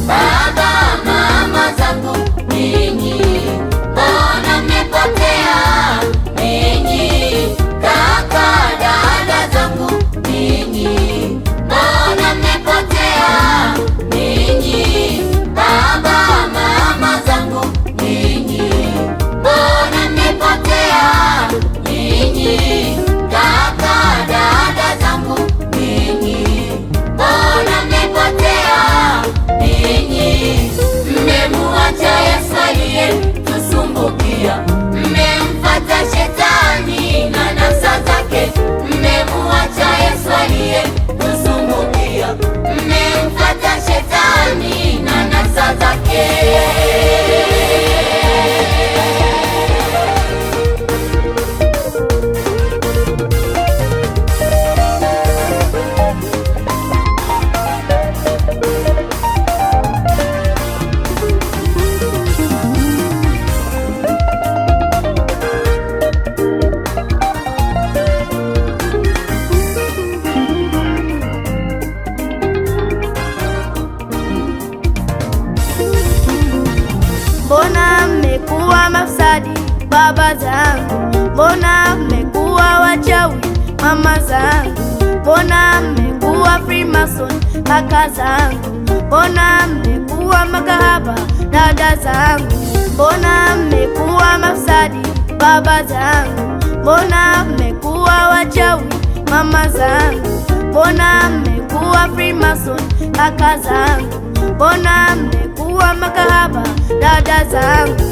Baba, mama zangu ninyi, mbona mmepotea ninyi? Kaka, dada zangu ninyi, mbona mmepotea ninyi? Baba, mama zangu ninyi, mbona mmepotea ninyi? Kaka, dada zangu ninyi, mbona mmepotea ninyi? Mmemuacha Yesu aliyetusumbukia, mmemfata shetani na nafsa zake. Mmemuacha Yesu aliyetusumbukia, mmemfata shetani na nafsa zake. Mbona mmekuwa mafisadi baba zangu? Mbona mmekuwa wachawi mama zangu? Mbona mmekuwa Freemason kaka zangu? Mbona mmekuwa makahaba dada zangu? Mbona mmekuwa mafisadi baba zangu? Mbona mmekuwa wachawi mama zangu? Mbona mmekuwa Freemason kaka zangu? Mbona mmekuwa makahaba dada zangu?